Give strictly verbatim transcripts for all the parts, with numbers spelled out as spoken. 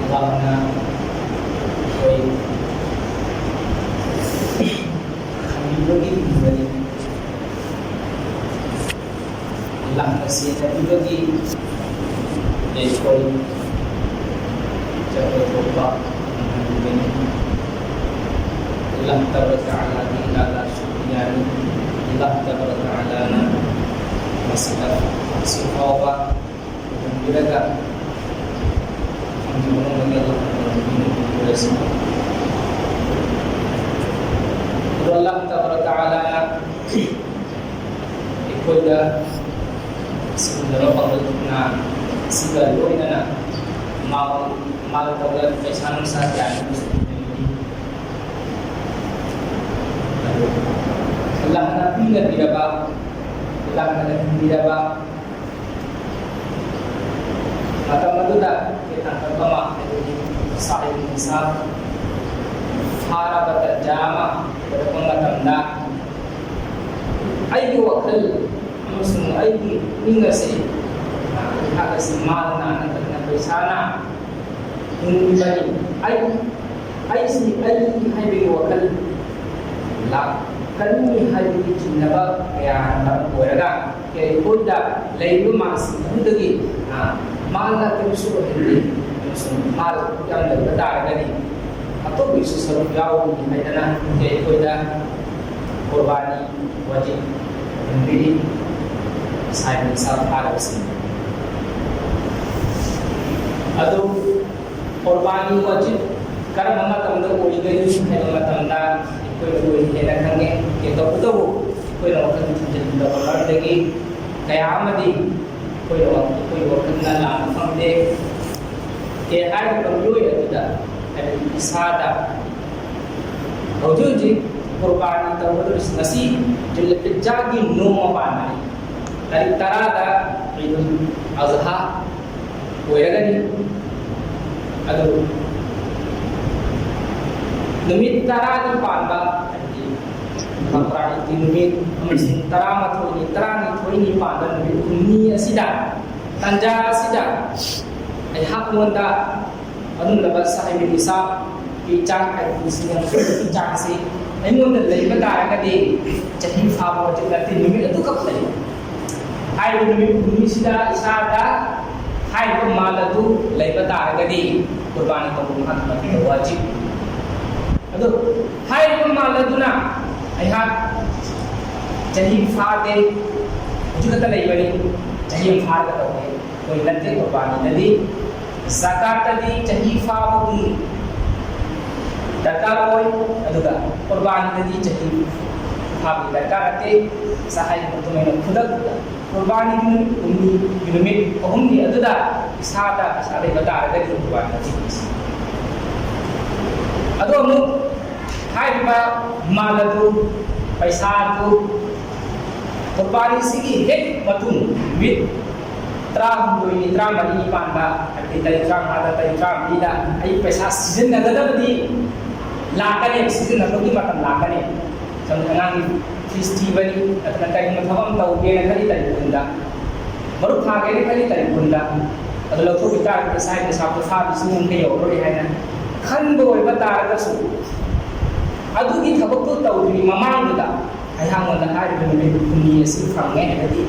ꯑꯜꯂꯥꯍꯅ ꯑꯩꯈꯣꯏ ꯈꯪꯕꯤꯕꯒꯤ ꯏꯟꯕꯅꯤ꯫ ꯑꯜꯂꯥꯍꯅ ꯁꯦꯟꯅꯕꯤꯕꯒꯤ ꯑꯩꯈꯣꯏ ꯆꯠꯄ ꯊꯣꯛꯄ ꯉꯝꯍꯟꯕꯅꯤ꯫ ꯑꯜꯂꯥꯍ ꯇꯕꯥꯔꯛ ꯇꯥꯂꯥꯒꯤ ꯂꯥꯂꯥ ꯁꯨꯀ꯭ꯔꯤꯌꯥꯅꯤ꯫ ꯑꯜꯂꯥꯍ ꯇꯕꯥꯔꯛ ꯇꯥꯂꯥꯅ ꯃꯁꯤꯗ ꯍꯧꯖꯤꯛ ꯐꯥꯎꯕ ꯄꯨꯍꯟꯕꯤꯔꯒ ꯊꯝꯕꯤꯕ ꯉꯝꯕꯒꯤ ꯑꯜꯂꯥꯍ ꯇꯕꯥꯔꯛ ꯇꯥꯂꯥꯕꯨ ꯈꯨꯔꯨꯝꯖꯔꯤ꯫ ꯑꯗꯣ ꯑꯜꯂꯥꯍ ꯇꯕꯥꯔꯛ ꯇꯥꯂꯥꯅ ꯑꯩꯈꯣꯏꯗ ꯁꯤꯒꯨꯝꯂꯕ ꯄꯥꯡꯒꯜ ꯀꯌꯥ ꯑꯁꯤꯒ ꯂꯣꯏꯅꯅ ꯃꯥ-, ꯃꯥꯒ ꯇꯧꯗꯅ ꯄꯩꯁꯥ ꯅꯨꯡꯁꯥ ꯀꯌꯥ ꯑꯃꯁꯨ ꯄꯤꯕꯤꯔꯤ꯫ ꯑꯗꯨ ꯑꯜꯂꯥꯍꯅ ꯄꯤꯅꯕꯤꯔꯕ, ꯑꯜꯂꯥꯍꯅ ꯂꯩꯍꯟꯕꯤꯔꯕ ꯃꯇꯝ ꯑꯗꯨꯗ ꯇꯥꯡꯀꯛ ꯑꯃ, ꯍꯥꯏꯕꯗꯤ ꯁꯥꯍꯤꯕ ꯅꯤꯁꯥꯕ ꯐꯥꯔꯕ ꯇꯟꯖꯥ ꯑꯃ ꯑꯣꯏꯔꯛꯄ ꯃꯇꯝꯗ, ꯑꯩꯒꯤ ꯋꯥꯈꯜ ꯑꯃꯁꯨꯡ ꯑꯩꯒꯤ ꯄꯨꯛꯅꯤꯡ ꯑꯁꯤ, ꯑꯩꯍꯥꯛ ꯑꯁꯤ ꯃꯥꯜꯅ ꯅꯠꯇ꯭ꯔꯒꯅ ꯄꯩꯁꯥꯅ ꯍꯤꯡꯕꯅꯤ꯫ ꯑꯩ, ꯑꯩꯁꯤ ꯑꯩ ꯍꯥꯏꯕꯒꯤ ꯋꯥꯈꯜ ꯂꯥꯛꯀꯅꯤ ꯍꯥꯏꯕꯒꯤ ꯆꯤꯡꯅꯕ ꯀꯌꯥꯅ ꯃꯔꯝ ꯑꯣꯏꯔꯒ, ꯑꯩꯈꯣꯏꯗ ꯂꯩꯔꯤꯕ ꯃꯥꯜꯁꯤꯡ ꯑꯗꯨꯗꯒꯤ, ꯑ, ꯃꯥꯜꯅ ꯀꯔꯤꯁꯨ ꯑꯣꯏꯍꯟꯗꯦ ꯑꯃꯁꯨꯡ ꯃꯥꯜ ꯌꯥꯝ ꯂꯩꯕ ꯇꯥꯔꯒꯗꯤ ꯑꯇꯣꯞꯄꯒꯤꯁꯨ ꯁꯔꯨꯛ ꯌꯥꯎꯒꯅꯤ ꯍꯥꯏꯗꯅ ꯑꯩꯈꯣꯏꯗ ꯀꯨꯔꯕꯥꯅꯤ ꯋꯥꯖꯤꯕ ꯊꯝꯕꯤꯔꯤ꯫ ꯁꯥꯍꯤꯕ ꯅꯤꯁꯥꯕ ꯐꯥꯔꯕꯁꯤꯡ ꯑꯗꯨ ꯀꯨꯔꯕꯥꯅꯤ ꯋꯥꯖꯤꯕ ꯀꯔꯝꯕ ꯃꯇꯝꯗ ꯑꯣꯏꯒꯅꯤ ꯍꯥꯏꯕ ꯃꯇꯝꯗ ꯑꯩꯈꯣꯏꯅ ꯑꯣꯏꯅ ꯍꯦꯟꯅ ꯈꯪꯉꯦ꯫ ꯇꯧꯕꯇꯕꯨ ꯑꯩꯈꯣꯏꯅ ꯋꯥꯈꯜ ꯊꯤꯡꯖꯤꯟꯗꯕ ꯃꯔꯝꯗꯒꯤ ꯀꯌꯥ ꯑꯃꯗꯤ ꯑꯩꯈꯣꯏꯅ ꯋꯥ-, ꯑꯩꯈꯣꯏꯒꯤ ꯋꯥꯈꯜꯅ ꯂꯥꯟꯕ ꯐꯪꯗꯦ꯫ ꯀꯦ ꯍꯥꯏꯔꯤꯕ ꯃꯤꯑꯣꯏ ꯑꯗꯨꯗ, ꯍꯥꯏꯕꯗꯤ ꯏꯁꯥꯗ ꯍꯧꯖꯤꯛ ꯍꯧꯖꯤꯛ ꯀꯨꯔꯕꯥꯅꯤ ꯇꯧꯒꯗꯧꯔꯤꯁꯤ ꯉꯁꯤ ꯖꯨꯜꯍꯤꯖꯖꯥꯒꯤ ꯅꯣꯡꯃ ꯄꯥꯟꯕꯅꯤ꯫ ꯇꯥꯔꯤꯛ ꯇꯔꯥꯗ ꯏꯗꯨꯜ ꯑꯖꯍꯥ ꯑꯣꯏꯔꯒꯅꯤ꯫ ꯑꯗꯨ ꯅꯨꯃꯤꯠ ꯇꯔꯥꯅꯤ ꯄꯥꯟꯕ, ꯍꯥꯏꯕꯗꯤ ꯇꯔꯥꯅꯤꯊꯣꯏ ꯅꯨꯃꯤꯠ ꯑꯃꯁꯨꯡ ꯇꯔꯥꯃꯥꯊꯣꯏꯅꯤ, ꯇꯔꯥꯅꯤꯊꯣꯏꯅꯤ ꯄꯥꯟꯕ ꯅꯨꯃꯤꯠ ꯍꯨꯝꯅꯤ ꯑꯁꯤꯗ, ꯇꯥꯟꯖꯥ ꯑꯁꯤꯗ ꯑꯩꯍꯥꯛꯉꯣꯟꯗ ꯑꯗꯨꯒꯨꯝꯂꯕ ꯁꯥꯍꯤꯕ ꯏꯁꯥꯒꯤ ꯆꯥꯡ ꯍꯥꯏꯕꯗꯤ ꯆꯥꯡꯁꯤ ꯑꯩꯉꯣꯟꯗ ꯂꯩꯕ ꯇꯥꯔꯒꯗꯤ, ꯆꯍꯤ ꯐꯥꯕ ꯍꯧꯖꯤꯛ ꯅꯠꯇꯦ, ꯅꯨꯃꯤꯠ ꯑꯗꯨꯈꯛ ꯂꯩ꯫ ꯍꯥꯏꯔꯤꯕ ꯅꯨꯃꯤꯠ ꯍꯨꯝꯅꯤꯁꯤꯗ ꯏꯁꯥꯗ ꯍꯥꯏꯔꯤꯕ ꯃꯥꯜ ꯑꯗꯨ ꯂꯩꯕ ꯇꯥꯔꯒꯗꯤ, ꯀꯨꯔꯕꯥꯅꯤ ꯇꯧꯕ ꯃꯍꯥꯛꯀꯤ ꯋꯥꯖꯤꯕ꯫ ꯑꯗꯨ ꯍꯥꯏꯔꯤꯕ ꯃꯥꯜ ꯑꯗꯨꯅ ꯑꯩꯍꯥꯛ ꯆꯍꯤ ꯐꯥꯗꯦ, ꯍꯧꯖꯤꯛ ꯈꯛꯇ ꯂꯩꯕꯅꯤ, ꯆꯍꯤ ꯑꯃ ꯐꯥꯔꯒ ꯇꯧꯒꯦ, ꯑꯩꯈꯣꯏ ꯅꯠꯇꯦ꯫ ꯀꯨꯔꯕꯥꯅꯤꯗꯗꯤ, ꯖꯀꯥꯠꯇꯗꯤ ꯆꯍꯤ ꯐꯥꯕꯒꯤ ꯗꯔꯀꯥꯔ ꯑꯣꯏ, ꯑꯗꯨꯒ ꯀꯨꯔꯕꯥꯅꯤꯗꯗꯤ ꯆꯍꯤ ꯐꯥꯕꯒꯤ ꯗꯔꯀꯥꯔ ꯅꯠꯇꯦ꯫ ꯉꯁꯥꯏ ꯍꯥꯏꯈꯤꯕ ꯑꯗꯨꯃꯥꯏꯅ ꯈꯨꯗꯛꯇ ꯀꯨꯔꯕꯥꯅꯤꯒꯤ ꯅꯨꯃꯤꯠ ꯍꯨꯝꯅꯤꯒꯤ ꯅꯨꯃꯤꯠ ꯑꯍꯨꯝꯅꯤ ꯑꯗꯨꯗ ꯏꯁꯥꯗ ꯄꯩꯁꯥ ꯂꯩꯕ ꯇꯥꯔꯒꯗꯤ ꯀꯨꯔꯕꯥꯅꯤ ꯇꯧꯕꯤꯁꯤ꯫ ꯑꯗꯣ ꯑꯃꯨꯛ ꯍꯥꯏꯔꯤꯕ ꯃꯥꯜ ꯑꯗꯨ, ꯄꯩꯁꯥ ꯑꯗꯨ ꯀꯨꯔꯕꯥꯅꯤꯁꯤꯒꯤ ꯍꯦꯛ ꯃꯇꯨꯡ ꯅꯨꯃꯤꯠ ꯇꯔꯥꯍꯨꯝꯗꯣꯏꯅꯤ, ꯇꯔꯥꯃꯔꯤꯅꯤ ꯄꯥꯟꯕ, ꯍꯥꯏꯕꯗꯤ ꯇꯥꯔꯤꯛ ꯇꯔꯥꯃꯉꯥꯗ, ꯇꯥꯔꯤꯛ ꯇꯔꯥꯃꯔꯤꯗ ꯑꯩ ꯄꯩꯁꯥ ꯁꯤꯖꯤꯟꯅꯒꯗꯕꯗꯤ ꯂꯥꯛꯀꯅꯤ, ꯁꯤꯖꯤꯟꯅꯕꯒꯤ ꯃꯇꯝ ꯂꯥꯛꯀꯅꯤ꯫ ꯁꯝꯅ ꯑꯉꯥꯡꯒꯤ ꯐꯤꯁ ꯊꯤꯕꯅꯤ, ꯅꯠꯇ꯭ꯔꯒ ꯀꯔꯤꯒꯨꯝꯕ ꯊꯕꯛ ꯑꯃ ꯇꯧꯒꯦꯅ ꯈꯜꯂꯤ ꯇꯥꯔꯤꯛ ꯀꯨꯟꯗ, ꯃꯔꯨꯞ ꯊꯥꯒꯦꯅ ꯈꯜꯂꯤ ꯇꯥꯔꯤꯛ ꯀꯨꯟꯗ, ꯑꯗꯨ ꯂꯧꯊꯣꯛꯈꯤ ꯇꯥꯔꯒꯗꯤ ꯏꯁꯥꯒꯤ ꯄꯩꯁꯥ ꯀꯨꯟꯊ꯭ꯔꯥ ꯂꯤꯁꯤꯡ ꯌꯥꯡꯈꯩ ꯌꯧꯔꯔꯣꯏ ꯍꯥꯏꯅ ꯈꯟꯕ ꯑꯣꯏꯕ ꯇꯥꯔꯒꯁꯨ, ꯑꯗꯨꯒꯤ ꯊꯕꯛꯇꯨ ꯇꯧꯗ꯭ꯔꯤꯉꯩ ꯃꯃꯥꯡꯗꯨꯗ ꯑꯩꯍꯥꯛꯉꯣꯟꯗ ꯍꯥꯏꯔꯤꯕ ꯅꯨꯃꯤꯠ ꯍꯨꯝꯅꯤ ꯑꯁꯤ ꯐꯪꯉꯦ ꯍꯥꯏꯔꯒꯗꯤ,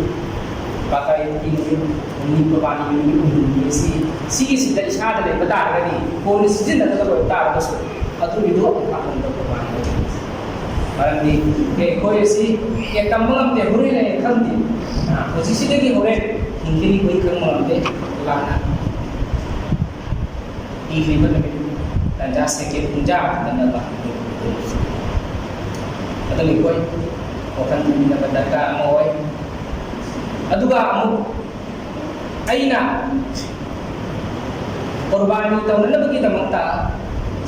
ꯕꯀꯔ ꯏꯗꯀꯤ ꯅꯨꯃꯤꯠ ꯍꯨꯝꯅꯤ, ꯀꯨꯔꯕꯥꯅꯤꯒꯤ ꯅꯨꯃꯤꯠ ꯍꯨꯝꯅꯤ ꯑꯁꯤ, ꯁꯤꯒꯤꯁꯤꯗ ꯏꯁꯥꯗ ꯂꯩꯕ ꯇꯥꯔꯒꯗꯤ, ꯀꯣꯟꯅ ꯁꯤꯖꯤꯟꯅꯒꯗꯕ ꯑꯣꯏꯕ ꯇꯥꯔꯒꯁꯨ, ꯑꯗꯨꯒꯤꯗꯣ ꯑꯩꯍꯥꯛꯉꯣꯟꯗ ꯀꯨꯔꯕꯥꯅꯤ ꯑꯣꯏꯖꯩ꯫ ꯃꯔꯝꯗꯤ ꯑꯩꯈꯣꯏ ꯑꯁꯤ, ꯑꯦ, ꯇꯝꯕ ꯉꯝꯗꯦ, ꯍꯣꯔꯦꯟ ꯍꯥꯏꯅ ꯈꯪꯗꯦ꯫ ꯑ, ꯍꯧꯖꯤꯛꯁꯤꯗꯒꯤ ꯍꯣꯔꯦꯟ ꯍꯤꯡꯒꯅꯤ ꯑꯩꯈꯣꯏ ꯈꯪꯕ ꯉꯝꯗꯦ꯫ ꯑꯜꯂꯥꯍꯅ ꯄꯤꯈ꯭ꯔꯤꯕ ꯅꯨꯃꯤꯠ ꯇꯥꯟꯖꯥ ꯁꯦꯀꯦꯟ ꯄꯨꯡꯖꯥ ꯑꯃ ꯅꯠꯇꯅꯕ ꯑꯗꯨꯅ ꯑꯩꯈꯣꯏ ꯋꯥꯈꯜ ꯈꯟꯃꯤꯟꯅꯕ ꯗꯔꯀꯥꯔ ꯑꯃ ꯑꯣꯏ꯫ ꯑꯗꯨꯒ ꯑꯃꯨꯛ ꯑꯩꯅ ꯀꯨꯔꯕꯥꯅꯤ ꯇꯧꯅꯅꯕꯒꯤꯗꯃꯛꯇ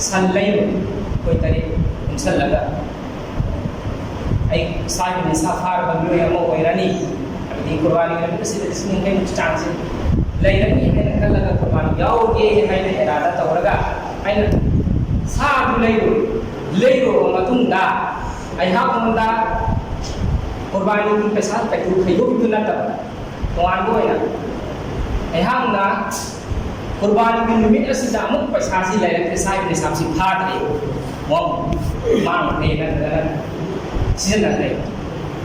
ꯁꯟ ꯂꯩꯔꯨ, ꯑꯩꯈꯣꯏ ꯇꯔꯦꯠ ꯄꯨꯟꯁꯜꯂꯒ ꯑꯩ ꯏꯁꯥꯒꯤ ꯅꯤꯁꯥ ꯐꯥꯔꯕ ꯃꯤꯑꯣꯏ ꯑꯃ ꯑꯣꯏꯔꯅꯤ, ꯍꯥꯏꯕꯗꯤ ꯀꯨꯔꯕꯥꯅꯤ ꯅꯨꯃꯤꯠ ꯑꯁꯤꯗ ꯂꯤꯁꯤꯡ ꯌꯥꯡꯈꯩꯃꯨꯛꯀꯤ ꯆꯥꯡꯁꯦ ꯂꯩꯔꯅꯤ ꯍꯥꯏꯅ ꯈꯜꯂꯒ ꯀꯨꯔꯕꯥꯅꯤ ꯌꯥꯎꯔꯒꯦ ꯍꯥꯏꯅ ꯏꯔꯥꯗꯥ ꯇꯧꯔꯒ ꯑꯩꯅ ꯁꯥ ꯑꯗꯨ ꯂꯩꯔꯨꯔꯦ꯫ ꯂꯩꯔꯨꯔꯕ ꯃꯇꯨꯡꯗ ꯑꯩꯍꯥꯛꯉꯣꯟꯗ ꯀꯨꯔꯕꯥꯅꯤꯒꯤ ꯄꯩꯁꯥ ꯀꯩꯗꯧ ꯈꯩꯗꯣꯛꯈꯤꯕꯗꯨ ꯅꯠꯇꯕ, ꯇꯣꯉꯥꯟꯕ ꯑꯣꯏꯅ ꯑꯩꯍꯥꯛꯅ ꯀꯨꯔꯕꯥꯅꯤꯒꯤ ꯅꯨꯃꯤꯠ ꯑꯁꯤꯗ ꯑꯃꯨꯛ ꯄꯩꯁꯥꯁꯤ ꯂꯩꯔꯛꯇ꯭ꯔꯦ, ꯁꯥꯏꯕ ꯅꯤꯁꯥꯞꯁꯤ ꯐꯥꯗ꯭ꯔꯦ, ꯃꯥꯡꯈ꯭ꯔꯦ ꯅꯠꯇ꯭ꯔꯒꯅ ꯁꯤꯖꯤꯟꯅꯈ꯭ꯔꯦ꯫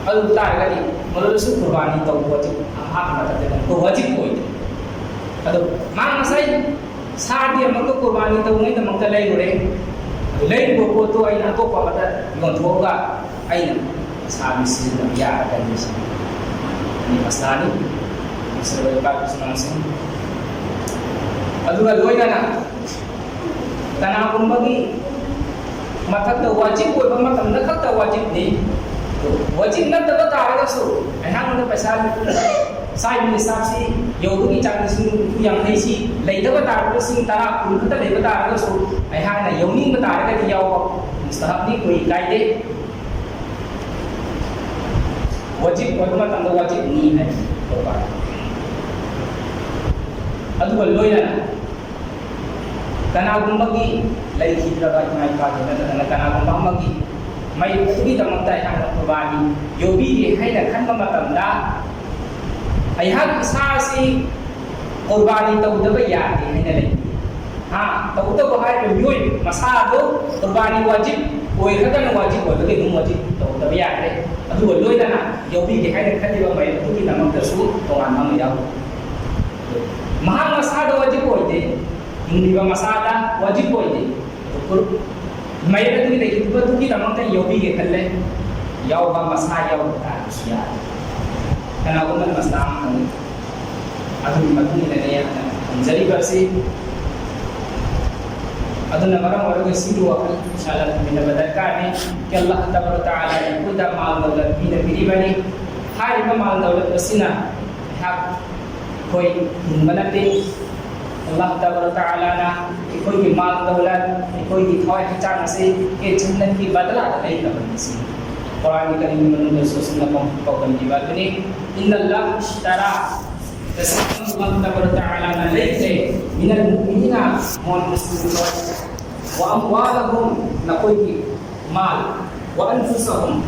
ꯑꯗꯨ ꯇꯥꯔꯒꯗꯤ ꯃꯗꯨꯗꯁꯨ ꯀꯨꯔꯕꯥꯅꯤ ꯇꯧꯕ ꯑꯁꯤ ꯑꯩꯍꯥꯛꯀꯤ ꯃꯊꯛꯇ ꯋꯥꯖꯤꯕ ꯑꯣꯏꯗꯦ꯫ ꯑꯗꯣ ꯃꯥ ꯉꯁꯥꯏ ꯁꯥꯗꯤ ꯑꯃꯨꯛꯀ ꯀꯨꯔꯕꯥꯅꯤ ꯇꯧꯅꯉꯩꯗꯃꯛꯇ ꯂꯩꯔꯨꯔꯦ꯫ ꯑꯗꯨ ꯂꯩꯔꯨꯕ ꯄꯣꯠꯇꯣ ꯑꯩꯅ ꯑꯇꯣꯞꯄ ꯑꯃꯗ ꯌꯣꯟꯊꯣꯛꯑꯒ ꯑꯩꯅ ꯁꯥꯗꯤ ꯁꯤꯖꯤꯟꯅꯕ ꯌꯥꯔꯒꯅꯤ ꯁꯤꯅꯤ꯫ ꯃꯁꯂꯥꯅꯤ꯫ ꯃꯁꯂꯥ ꯂꯩꯕꯥꯛꯀꯤ ꯁꯨꯃꯥꯡꯁꯤꯡ꯫ ꯑꯗꯨꯒ ꯂꯣꯏꯅꯅ ꯀꯅꯥꯒꯨꯝꯕꯒꯤ ꯃꯊꯛꯇ ꯋꯥꯖꯤꯕ ꯑꯣꯏꯕ ꯃꯇꯝꯗ ꯈꯛꯇ ꯋꯥꯖꯤꯕꯅꯤ꯫ ꯋꯥꯖꯤꯕ ꯅꯠꯇꯕ ꯇꯥꯔꯒꯁꯨ ꯑꯩꯍꯥꯛꯅ ꯄꯩꯁꯥ ꯁꯥꯏꯕ ꯅꯤꯁꯥꯞꯁꯤ ꯌꯧꯕꯒꯤ ꯆꯥꯡ ꯂꯤꯁꯤꯡ ꯅꯤꯐꯨ ꯌꯥꯡꯈꯩꯁꯤ ꯂꯩꯇꯕ ꯇꯥꯔꯒꯁꯨ, ꯂꯤꯁꯤꯡ ꯇꯔꯥ ꯀꯨꯟ ꯈꯛꯇ ꯂꯩꯕ ꯇꯥꯔꯒꯁꯨ ꯑꯩꯍꯥꯛꯅ ꯌꯧꯅꯤꯡꯕ ꯇꯥꯔꯒꯗꯤ ꯌꯥꯎꯕ ꯃꯨꯁꯇꯍꯕꯅꯤ, ꯀꯨꯏ ꯀꯥꯏꯗꯦ꯫ ꯋꯥꯖꯤꯕ ꯑꯣꯏꯕ ꯃꯇꯝꯗ ꯋꯥꯖꯤꯕꯅꯤ ꯍꯥꯏꯕꯁꯤ ꯇꯧꯕ꯫ ꯑꯗꯨꯒ ꯂꯣꯏꯅꯅ ꯀꯅꯥꯒꯨꯝꯕꯒꯤ ꯂꯩꯈꯤꯗ꯭ꯔꯕ ꯏꯃꯥ ꯏꯄꯥꯒꯤ ꯅꯠꯇ꯭ꯔꯒꯅ ꯀꯅꯥꯒꯨꯝꯕ ꯑꯃꯒꯤ ꯃꯌꯨꯝ ꯑꯗꯨꯒꯤꯗꯃꯛꯇ ꯑꯩꯍꯥꯛꯅ ꯀꯨꯔꯕꯥꯅꯤ ꯌꯧꯕꯤꯒꯦ ꯍꯥꯏꯅ ꯈꯟꯕ ꯃꯇꯝꯗ ꯑꯩꯍꯥꯛ ꯏꯁꯥ ꯑꯁꯤ ꯀꯨꯔꯕꯥꯅꯤ ꯇꯧꯗꯕ ꯌꯥꯗꯦ ꯍꯥꯏꯅ ꯂꯩ꯫ ꯍꯥ, ꯇꯧꯗꯕ ꯍꯥꯏꯔꯤꯕ ꯃꯤꯑꯣꯏ ꯃꯁꯥꯗꯣ ꯀꯨꯔꯕꯥꯅꯤ ꯋꯥꯖꯤꯕ ꯑꯣꯏꯈ꯭ꯔꯒꯅ ꯋꯥꯖꯤꯕ ꯑꯣꯏꯕꯒꯤ ꯑꯗꯨꯝ ꯋꯥꯖꯤꯕ ꯇꯧꯗꯕ ꯌꯥꯗ꯭ꯔꯦ꯫ ꯑꯗꯨꯒ ꯂꯣꯏꯅꯅ ꯌꯧꯕꯤꯒꯦ ꯍꯥꯏꯅ ꯈꯜꯂꯤꯕ ꯃꯌꯨꯝ ꯑꯗꯨꯒꯤꯗꯃꯛꯇꯁꯨ ꯇꯣꯉꯥꯟꯕ ꯑꯃ ꯌꯥꯎꯏ꯫ ꯃꯍꯥꯛ ꯃꯁꯥꯗ ꯋꯥꯖꯤꯕ ꯑꯣꯏꯗꯦ꯫ ꯍꯤꯡꯂꯤꯕ ꯃꯁꯥꯗ ꯋꯥꯖꯤꯕ ꯑꯣꯏꯗꯦ꯫ ꯃꯌꯦꯛ ꯑꯗꯨꯒꯤ ꯂꯩꯔꯤꯕꯗꯨꯒꯤꯗꯃꯛꯇ ꯌꯧꯕꯤꯒꯦ ꯈꯜꯂꯦ꯫ ꯌꯥꯎꯕ ꯃꯁꯥ ꯌꯥꯎꯕ ꯇꯥꯔꯒꯁꯨ ꯌꯥꯔꯦ꯫ ꯀꯅꯥꯒꯨꯝꯕꯅ ꯃꯁꯥ ꯑꯃ ꯈꯪꯉꯤ꯫ ꯑꯗꯨꯒꯤ ꯃꯇꯨꯡ ꯏꯟꯅꯅꯦ ꯑꯩꯅ ꯊꯝꯖꯔꯤꯕ ꯑꯁꯤ꯫ ꯑꯗꯨꯅ ꯃꯔꯝ ꯑꯣꯏꯔꯒ ꯁꯤꯒꯤ ꯋꯥꯈꯜ ꯏꯁꯥꯅ ꯊꯝꯃꯤꯟꯅꯕ ꯗꯔꯀꯥꯔꯅꯤ꯫ ꯀꯤ ꯑꯜꯂꯥꯍ ꯇꯕꯥꯔꯛ ꯇꯥꯂꯥꯅ ꯑꯩꯈꯣꯏꯗ ꯃꯥꯜ ꯗꯧꯂꯠ ꯄꯤꯅꯕꯤꯔꯤꯕꯅꯤ꯫ ꯍꯥꯏꯔꯤꯕ ꯃꯥꯜ ꯗꯧꯂꯠ ꯑꯁꯤꯅ ꯑꯩꯍꯥꯛ ꯑꯩꯈꯣꯏ ꯍꯤꯡꯕ ꯅꯠꯇꯦ꯫ ꯑꯜꯂꯥꯍ ꯇꯕꯥꯔꯛ ꯇꯥꯂꯥꯅ ꯑꯩꯈꯣꯏꯒꯤ ꯃꯥꯜ ꯗꯧꯂꯠ, ꯑꯩꯈꯣꯏꯒꯤ ꯊꯋꯥꯏ ꯍꯛꯆꯥꯡ ꯑꯁꯤ ꯀꯦ ꯖꯟꯅꯠꯀꯤ ꯕꯗꯂꯥꯗ ꯂꯩꯈ꯭ꯔꯕꯅꯤ꯫ ꯁꯤ ꯀꯨꯔꯥꯟꯒꯤ ꯀꯔꯤꯝꯒꯤ ꯃꯅꯨꯡꯗꯁꯨ ꯑꯁꯨꯝꯅ ꯄꯥꯎꯗꯝꯂꯤꯕ ꯑꯗꯨꯅꯤ, "ꯏꯟꯅ ꯑꯜꯂꯥꯍ ꯏꯁꯇꯥꯔꯥ", ꯇꯁꯦꯡꯅ ꯑꯜꯂꯥꯍ ꯇꯕꯥꯔꯛ ꯇꯥꯂꯥꯅ ꯂꯩꯈ꯭ꯔꯦ, "ꯃꯤꯅꯜ ꯃꯨꯑꯃꯤꯅꯤꯅ", ꯃꯣꯏ ꯃꯨꯁꯂꯤꯝ ꯈꯣꯏ, "ꯋꯥ ꯑꯝꯋꯥꯂꯍꯨꯝ", ꯅꯈꯣꯏꯒꯤ ꯃꯥꯜ, وأنفسهم,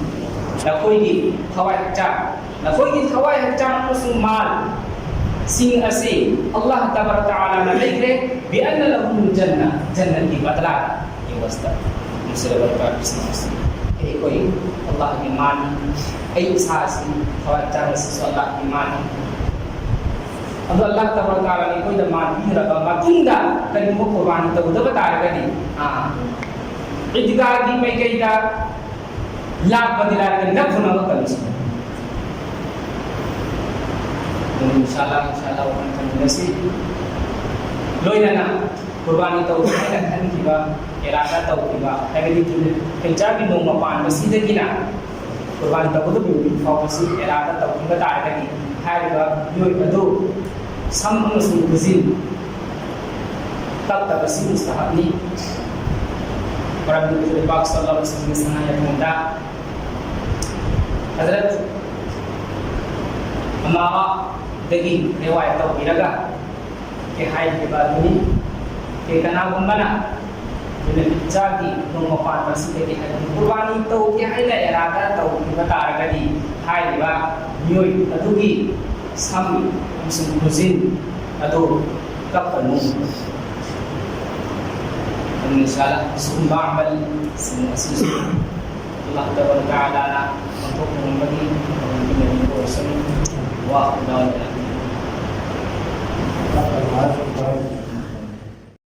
ꯅꯈꯣꯏꯒꯤ ꯊꯋꯥꯏ ꯍꯛꯆꯥꯡ, ꯅꯈꯣꯏꯒꯤ ꯊꯋꯥꯏ ꯍꯛꯆꯥꯡ ꯑꯃꯁꯨꯡ ꯃꯥꯜꯁꯤꯡ ꯑꯁꯤ ꯑꯜꯂꯥꯍ ꯇꯕꯥꯔꯛ ꯇꯥꯂꯥꯅ ꯂꯩꯈ꯭ꯔꯦ, بأن لهم الجنة, ꯖꯟꯅꯠꯀꯤ ꯕꯗꯂꯥ ꯌꯦꯡꯕꯁꯤꯗ ꯅꯨꯡꯁꯤꯔꯕ ꯏꯄꯥ ꯏꯄꯨꯁꯤꯡ ꯑꯁꯤ ꯑꯩꯈꯣꯏ ꯑꯜꯂꯥꯍꯒꯤ ꯃꯥꯜꯅꯤ, ꯑꯩ ꯏꯁꯥ ꯑꯁꯤ ꯊꯋꯥꯏ ꯍꯛꯆꯥꯡ ꯑꯁꯤꯁꯨ ꯑꯜꯂꯥꯍꯒꯤ ꯃꯥꯜꯅꯤ꯫ ꯑꯗꯣ ꯑꯜꯂꯥꯍ ꯇꯕꯥꯔꯛ ꯇꯥꯂꯥꯅ ꯑꯩꯈꯣꯏꯗ ꯃꯥꯜ ꯄꯤꯈ꯭ꯔꯕ ꯃꯇꯨꯡꯗ ꯀꯔꯤꯒꯨꯝꯕ ꯀꯨꯔꯕꯥꯅꯤ ꯇꯧꯗꯕ ꯇꯥꯔꯒꯗꯤ, ꯑꯥ, ꯏꯗꯒꯥꯒꯤ ꯃꯥꯏꯀꯩꯗ ꯂꯥꯛꯄꯗꯤ ꯂꯥꯏꯔꯗꯅ ꯅꯛꯊꯨꯅꯕ ꯀꯜꯂꯨꯁꯤ꯫ ꯑꯗꯨ ꯏꯟꯁꯥ ꯑꯜꯂꯥꯍ, ꯏꯟꯁꯥ ꯑꯜꯂꯥꯍ ꯋꯥꯈꯜ ꯈꯟꯃꯤꯟꯅꯁꯤ꯫ ꯂꯣꯏꯅꯅ ꯀꯨꯔꯕꯥꯅꯤ ꯇꯧꯒꯦ ꯍꯥꯏꯅ ꯈꯟꯈꯤꯕ, ꯏꯔꯥꯗꯥ ꯇꯧꯈꯤꯕ, ꯍꯥꯏꯕꯗꯤ ꯐꯤꯜꯆꯥꯒꯤ ꯅꯣꯡꯃ ꯄꯥꯟꯕꯁꯤꯗꯒꯤꯅ ꯀꯨꯔꯕꯥꯅꯤ ꯇꯧꯒꯗꯕ ꯅꯨꯃꯤꯠ ꯐꯥꯎꯕꯁꯤ ꯏꯔꯥꯗꯥ ꯇꯧꯈꯤꯕ ꯇꯥꯔꯒꯗꯤ, ꯍꯥꯏꯔꯤꯕ ꯃꯤꯑꯣꯏ ꯑꯗꯨ ꯁꯝ ꯑꯃꯁꯨꯡ ꯈꯨꯖꯤꯟ ꯀꯛꯇꯕꯁꯤ ꯃꯨꯁꯇꯍꯕꯅꯤ꯫ ꯃꯔꯝꯗꯤ ꯍꯨꯖꯨꯔ ꯄꯥꯛ ꯁꯜꯂꯜꯂꯥꯍꯨ ꯑꯂꯥꯏꯍꯤ ꯋꯥꯁꯜꯂꯝꯅ ꯁꯉꯥꯏ ꯌꯥꯏꯐꯝꯗ ꯍꯖꯔꯠ ꯑꯃꯥꯃꯥꯗꯒꯤ ꯔꯤꯋꯥꯌꯠ ꯇꯧꯕꯤꯔꯒ ꯀꯩ ꯍꯥꯏꯈꯤꯕ ꯑꯗꯨꯅꯤ꯫ ꯀꯩ ꯀꯅꯥꯒꯨꯝꯕꯅ ꯅꯨꯃꯤꯠ ꯆꯥꯒꯤ ꯅꯣꯡꯃ ꯄꯥꯟꯕ ꯑꯁꯤꯗꯒꯤ ꯍꯥꯏꯕꯗꯤ ꯀꯨꯔꯕꯥꯅꯤ ꯇꯧꯒꯦ ꯍꯥꯏꯅ ꯏꯔꯥꯗꯥ ꯇꯧꯈꯤꯕ ꯇꯥꯔꯒꯗꯤ, ꯍꯥꯏꯔꯤꯕ ꯃꯤꯑꯣꯏ ꯑꯗꯨꯒꯤ ꯁꯝ ꯑꯃꯁꯨꯡ ꯈꯨꯖꯤꯟ ꯑꯗꯨ ꯀꯛꯀꯅꯨ꯫ ꯑꯗꯨꯅ ꯏꯟꯁꯥ ꯑꯜꯂꯥꯍ ꯑꯁꯤꯒꯨꯝꯕ ꯑꯃꯜꯁꯤꯡ ꯑꯁꯤꯁꯨ ꯑꯜꯂꯥꯍ ꯇꯕꯥꯔꯛ ꯇꯥꯂꯥꯅ ꯄꯥꯡꯊꯣꯛꯄ ꯉꯝꯕꯒꯤ ꯇꯧꯔꯁꯅꯨ꯫ ꯋꯥ